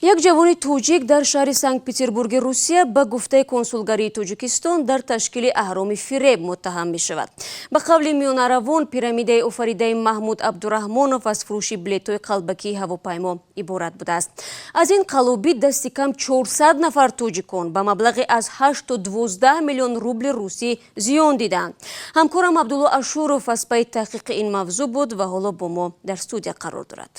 Як ҷавони тоҷик дар шаҳри Санкт-Петербурги Русия ба гуфтаи консулгарии Тоҷикистон дар ташкили аҳроми фиреб муттаҳам мешавад. Ба қавли миёнаравон, пирамидаи офаридаи Маҳмуд Абдураҳмонов аз фурӯши билетҳои қалбакии ҳавопаймо иборат будааст. Аз ин қаллобӣ дасти кам 400 нафар тоҷикон ба маблағи аз 8 то 12 миллион рубли русӣ зиён диданд. Ҳамкорам Абдулло Ашуров аз пайи таҳқиқи ин мавзӯъ буд ва ҳоло бо мо дар студия қарор дорад.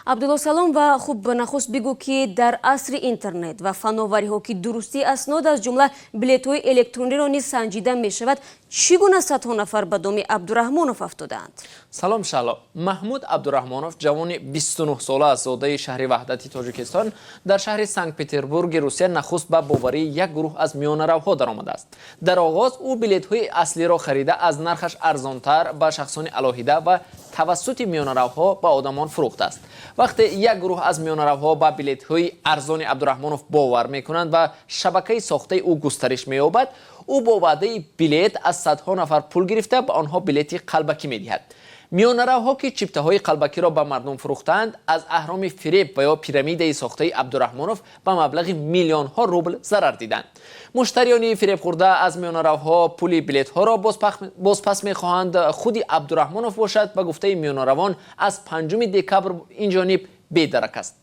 Абдулло, салом. Ва хуб, нахуст бигӯ, ки дар асри интернет ва фановариҳо, ки дурустии аснод, аз ҷумла билетҳои электрониро низ санҷида мешавад, чӣ гуна садҳо нафар ба доми Абдураҳмонов афтодаанд? Салом, Шаҳло. Маҳмуд Абдураҳмонов, ҷавони 29 сола аз зодаи шаҳри Ваҳдати Тоҷикистон, дар шаҳри Санкт Петербурги Русия нахуст ба боварии як гурӯҳ аз миёнаравҳо даромадааст. Дар оғоз ӯ билетҳои аслиро харида, аз нархаш арзонтар ба шахсони алоҳида ва тавассути миёнаравҳо ба одамон фурӯхтааст. Вақте як гурӯҳ аз миёнаравҳо ба билетҳои арзони Абдураҳмонов бовар мекунанд ва шабакаи сохтаи ӯ густариш меёбад, ӯ бо ваъдаи билет аз садҳо нафар пул гирифта, ба онҳо билети қалбакӣ медиҳад. Миёнаравҳо, ки чиптаҳои қалбакиро ба мардум фурӯхтаанд, аз аҳроми фиреб ва ё пирамидаи сохтаи Абдураҳмонов ба маблағи миллионҳо рубл зарар диданд. Муштариёни фиребхӯрда аз миёнаравҳо пули билетҳоро бозпас мехоҳанд. Худи Абдураҳмонов бошад, ба гуфтаи миёнаравон, аз 5 декабр инҷониб бедарак аст.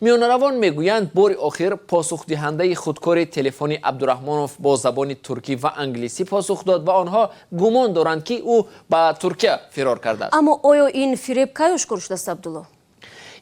Миёнаравон мегӯянд, бори охир посухдиҳандаи худкори телефони Абдураҳмонов бо забони туркӣ ва англисӣ посух дод ва онҳо гумон доранд, ки ӯ ба Туркия фирор кардааст. Аммо оё ин фиреб кай ошкор шудааст, Абдулло?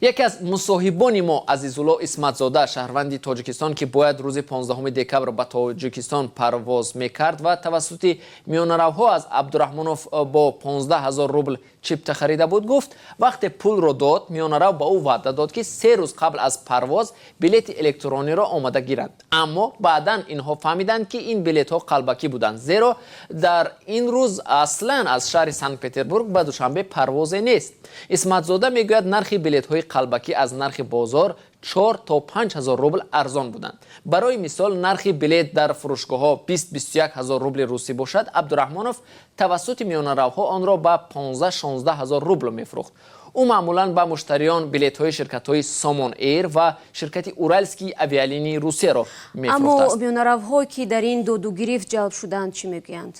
Яке аз мусоҳибони мо, Азизулло Исматзода, шаҳрванди Тоҷикистон, ки бояд рӯзи 15 декабр ба Тоҷикистон парвоз мекард ва тавассути миёнаравҳо аз Абдураҳмонов бо 15 ҳазор рубл чипта харида буд, гуфт, вақте пулро дод, миёнарав ба ӯ ваъда дод, ки 3 рӯз қабл аз парвоз билети электрониро омада гиранд. Аммо баъдан инҳо фаҳмиданд, ки ин билетҳо қалбакӣ буданд, зеро дар ин рӯз аслан аз шаҳри Санкт Петербург ба Душанбе парвозе нест. Исматзода мегӯяд, нархи билетҳои қалбакӣ аз нархи бозор 4 то 5 ҳазор рубл арзон буданд. Барои мисол, нархи билет дар фурӯшгоҳҳо 20-21 ҳазор рубли русӣ бошад, Абдураҳмонов тавассути миёнаравҳо онро ба 15-16 ҳазор рубл мефурӯхт. Ӯ маъмулан ба муштариён билетҳои ширкатҳои Сомон Эйр ва ширкати Уральские авиалинии Русияро мефурӯхтааст. Аммо миёнаравҳое, ки дар ин додугирифт ҷалб шуданд, чӣ мегӯянд?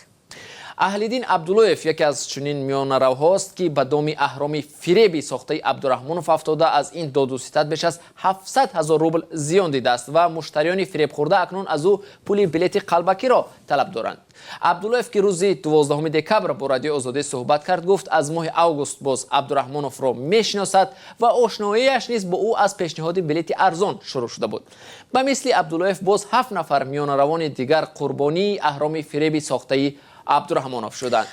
Аҳлиддин Абдуллоев яке аз чунин миёнаравҳост, ки ба доми аҳроми фиреби сохтаи Абдураҳмонов афтода, аз ин додуситад беш аз 700 ҳазор рубл зиён дидааст ва муштариёни фиребхӯрда акнун аз ӯ пули билети қалбакиро талаб доранд. Абдуллоев, ки рӯзи 12 декабр бо Радиои Озодӣ суҳбат кард, гуфт, аз моҳи август боз Абдураҳмоновро мешиносад ва ошноияш низ бо ӯ аз пешниҳоди билети арзон шурӯъ шуда буд. Ба мисли Абдуллоев боз ҳафт нафар миёнаравони дигар қурбонии аҳроми фиреби сохтаи Абдураҳмонов шуданд.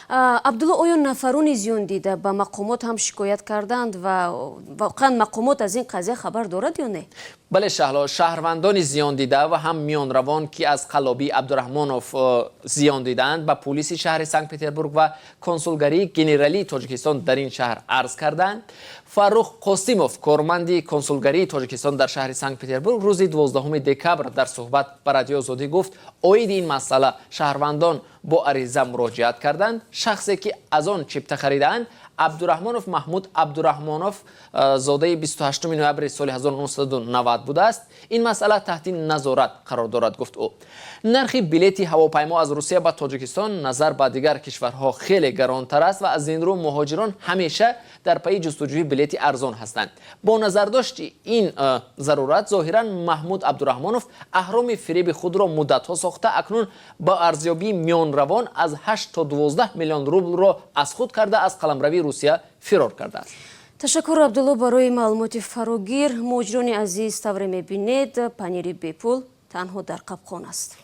Абдулло, оё нафарони зиёндида ба мақомот ҳам шикоят карданд ва воқеан мақомот аз ин қазия хабар дорад ё не? Бале, Шаҳло, шаҳрвандони зиёндида ва ҳам миёнравон, ки аз қаллобии Абдураҳмонов зиён дидаанд, ба пулиси шаҳри Санкт Петербург ва консулгарии генералии Тоҷикистон дар ин шаҳр арз карданд. Фаррух Қосимов, корманди консулгарии Тоҷикистон дар шаҳри Санкт Петербург, рӯзи 12 декабр дар суҳбат ба Радиои Озодӣ гуфт, оиди ин масъала шаҳрвандон бо ариза муроҷиат карданд. Шахсе, ки аз он чипта харидаанд, Абдураҳмонов Маҳмуд Абдураҳмонов, зодаи 28 ноябри соли 1990 будааст. Ин масъала таҳти назорат қарор дорад, гуфт ӯ. Нархи билети ҳавопаймо аз Русия ба Тоҷикистон назар ба дигар кишварҳо хеле гаронтар аст ва аз ин рӯ муҳоҷирон ҳамеша дар пайи ҷустуҷӯи билети арзон ҳастанд. Бо назардошти ин зарурат, зоҳиран, Маҳмуд Абдураҳмонов аҳроми фиреби худро муддатҳо сохта, акнун ба арзёбии миёнравон аз 8 то 12 миллион рублро аз худ карда, аз қаламрави Русия фирор кардааст. Ташаккур, Абдулло, барои маълумоти фарогир. Муҳоҷирони азиз, тавре мебинед, панири бепул танҳо дар қапқон аст.